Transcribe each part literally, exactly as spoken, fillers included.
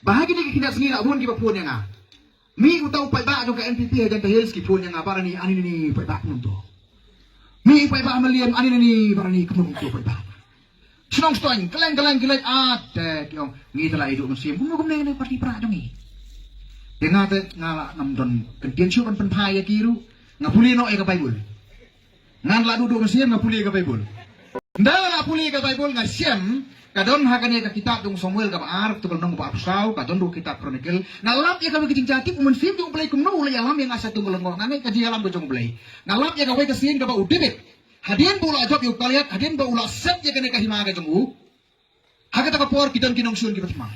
Ba ha kine ki khyndai sngi la bun kiba phone ïa nga. Mi uta u paidbah jong ka N P P ha Jaintia Hills ki phone ïa nga, Barani, ani nani paidbah kumno to. Mi paidbah Mylliem, ani nani Barani kumno to paidbah. Shnong Stoiñ, kylleng kylleng ki leit, ah te ki ong ngi te la ïa duh mynsiem kumno kumne ne party pra jong ngi. Te nga te nga la ngam don kyntien shuh ban pynphai ïa ki ruh. Nga pule noh ïa ka Baibl. Ngan la duh duh mynsiem nga pule ka Baibl. Nda la pule ka Baibl nga shem ka don ha kane ka kitab jong Samuel kaba ar, kata ka lynnong kaba arphew saw, ka don ruh kitab Chronicle. Nga lap ïa kawei ka jingjia tip u Mynsiem jong U Blei kumno u la ïalam ïa nga sha tu ka lynnong, nga ngeit ka jingïalam ka jong U Blei. Nga lap ïa kawei ka sien kaba u David, hadien ba u la jop ïa u Goliath, hadien ba u la set ïa kane ka hima ka jong u. Ha kata ka por ki don ki nongshun kiba thymmai.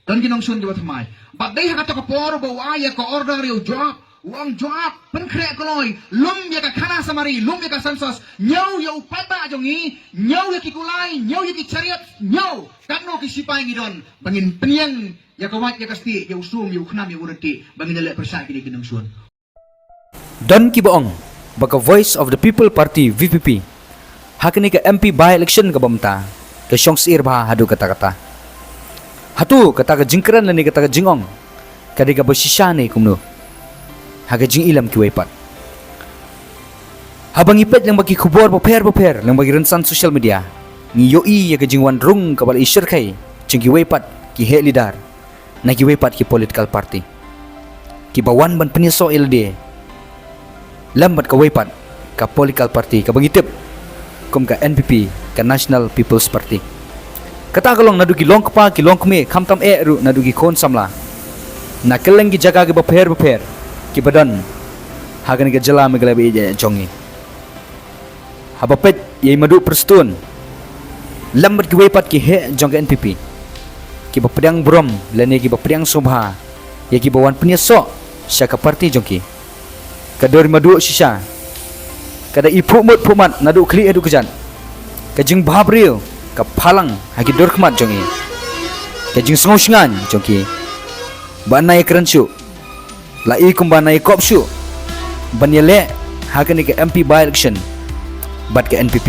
Don ki nongshun kiba thymmai. Bad dei ha kata ka por ba u ai ïa ka order ïa u Joab. U ong, Joab, pynkhreh kloi, lum ïa ka khana Samari, lum ïa ka census, ñiew ïa u paidbah jong ngi, ñiew ïa ki kulai, ñiew ïa ki chariot, ñiew katno ki sipai ngi don, ba ngin pynïeng ïa ka wait ïa ka stieh, ïa u sum, ïa u khnam, ïa u ryntieh, ba ngin ïaleh pyrshah kine ki nongshun. Don kiba ong ba ka Voice of the People Party, V P P, ha kane ka M P by-election kaba mynta ka shong syier bha haduh katta katta. Hato kata ka jingkren lane kata ka jingong ka dei kaba shisha ne kumno? Ha ka jingïalam kiwei pat, haba ngi peit lyngba ki khubor bapher bapher lyngba ki rynsan social media, ngi ïohi ïa ka jingwan rung kaba la i shyrkhei jong kiwei pat ki heh leader na kiwei pat ki political party kiba wan ban pynïasoh ïa lade lem bad kawei pat ka political party kaba ngi tip kum ka N P P, ka National People's Party. Kata ka long naduh ki longkpa, ki longkmie, khamtam eh ruh naduh ki khun samla na kylleng ki jaka kiba pher bapher kiba don ha kane ka jylla Meghalaya ba ïeit jong ngi. Haba peit ïa i Maduh Prestone lem bad kiwei pat ki heh jong ka N P P kiba pdiang burom lane kiba pdiang sngewbha ïa kiba wan pynïasoh sha ka party jong ki, ka dur i Maduh shisha ka da i phuh mut phuh mat naduh khlieh haduh kjat. Ka jingbhabriew ka phalang ha ki dur khmat jong i, ka jingsngew shngaiñ jong ki ba na ïakren shuh la i kumba na ïakop shuh ban ïaleh ha kane ka M P by-election bad ka N P P.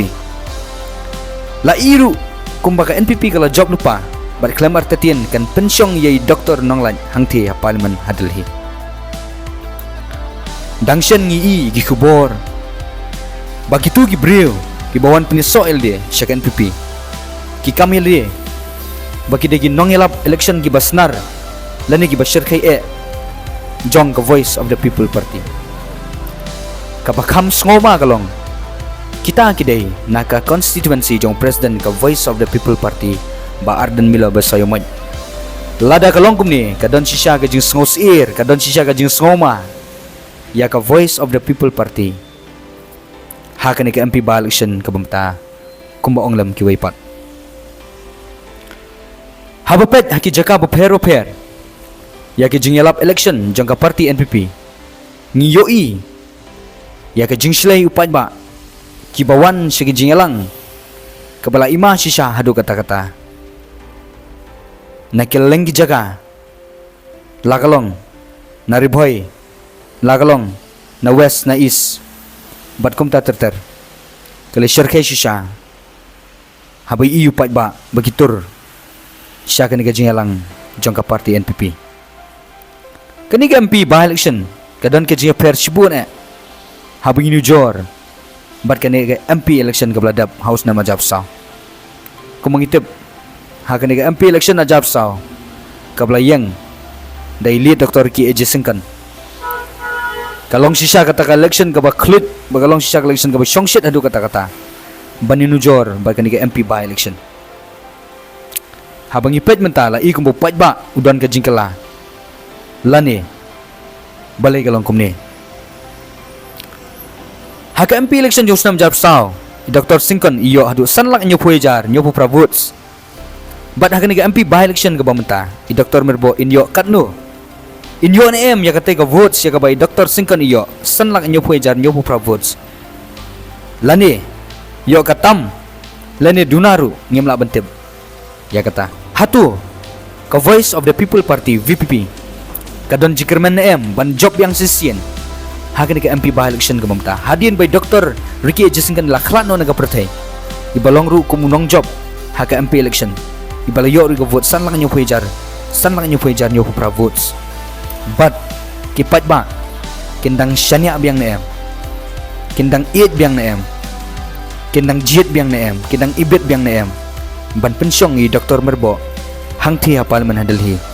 La i ruh kumba ka N P P ka la jop lypa bad khlem artatien kan pynshong ïa i Doktor Nonglait hangthie ha Parliament ha Delhi. Dang shen ngi i ki khubor ba kito ki briew kiba wan pynïasoh ïa lade sha ka N P P ki kam ïa lade ba ki dei ki nongïalap election kiba snar lane kiba shyrkhei eh jong ka Voice of the People Party. Kaba kham sngewma ka long kita ki dei na ka constituency jong president ka Voice of the People Party, Bah Ardent Miller Basaiawmoit. Lada ka long kumne ka don shisha ka jingsngew syier, ka don shisha ka jingsngewma ïa ka Voice of the People Party ha kane ka M P by-election kaba mynta kumba ong lem kiwei pat. Haba peit ha ki jaka bapher bapher ïa ki jingïalap election jong ka party N P P, ngi ïohi ïa ka jingshlei u paidbah kiba wan sha ki jingïalang kaba la i ma shisha haduh katta katta. Na kylleng ki jaka, la ka long na Ri Bhoi, la ka long na West, na East bad kumta ter ter, ka la shyrkhei shisha haba i u paidbah ba ki tur sha kane ka jingïalang jong ka party N P P. Kane ka M P by-election ka don ka jingïapher shibun eh haba ngi nujor bad kane ka M P election kaba la dep ha u snem ar hajar arphew saw. Kumba ngi tip, ha kane ka M P election ar hajar arphew saw, kaba la ïeng da i late Doctor Ricky A J Syngkon, ka long shisha kata ka election kaba khluit, ba ka long shisha ka election kaba shongshit haduh katta katta ban ïa nujor bad kane ka M P by-election. Haba ngi peit mynta, la i kumba u paidbah u don ka jingkylla lane balei ka long kumne. Ha ka M P election jong u snem ar hajar arphew saw, i Doctor Syngkon i ïoh haduh san lak hynñiewphew hajar hynñiewphew phra votes. Bad ha kane ka M P by-election kaba mynta, i Doctor Myrboh in ïoh katno? In ïoh ne em ïa katei ka votes ïa kaba i Doctor Syngkon i ïoh san lak hynñiewphew hajar hynñiewphew phra votes? Lane ïoh ka tam lane duna ruh, ngim lah ban tip ïa kata. Hato ka Voice of the People Party, V P P, ka don jingkyrmen ne em ban jop biang shisien ha kane ka M P by-election kaba mynta, hadien ba i Doctor Ricky A J Syngkon i la khlad noh na ka pyrthei, iba long ruh kum u nongjop ha ka M P election, iba la ïoh ruh ka vote san lak hynñiewphew hajar san lak hynñiewphew hajar hynñiewphew phra votes. Bad ki paidbah kin dang shaniah biang ne em? Kin dang ïeit biang ne em? Kin dang jied biang ne em? Kin dang ibit biang ne em ban pynshong ïa i Doctor Myrboh hangthie ha Parliament ha Delhi?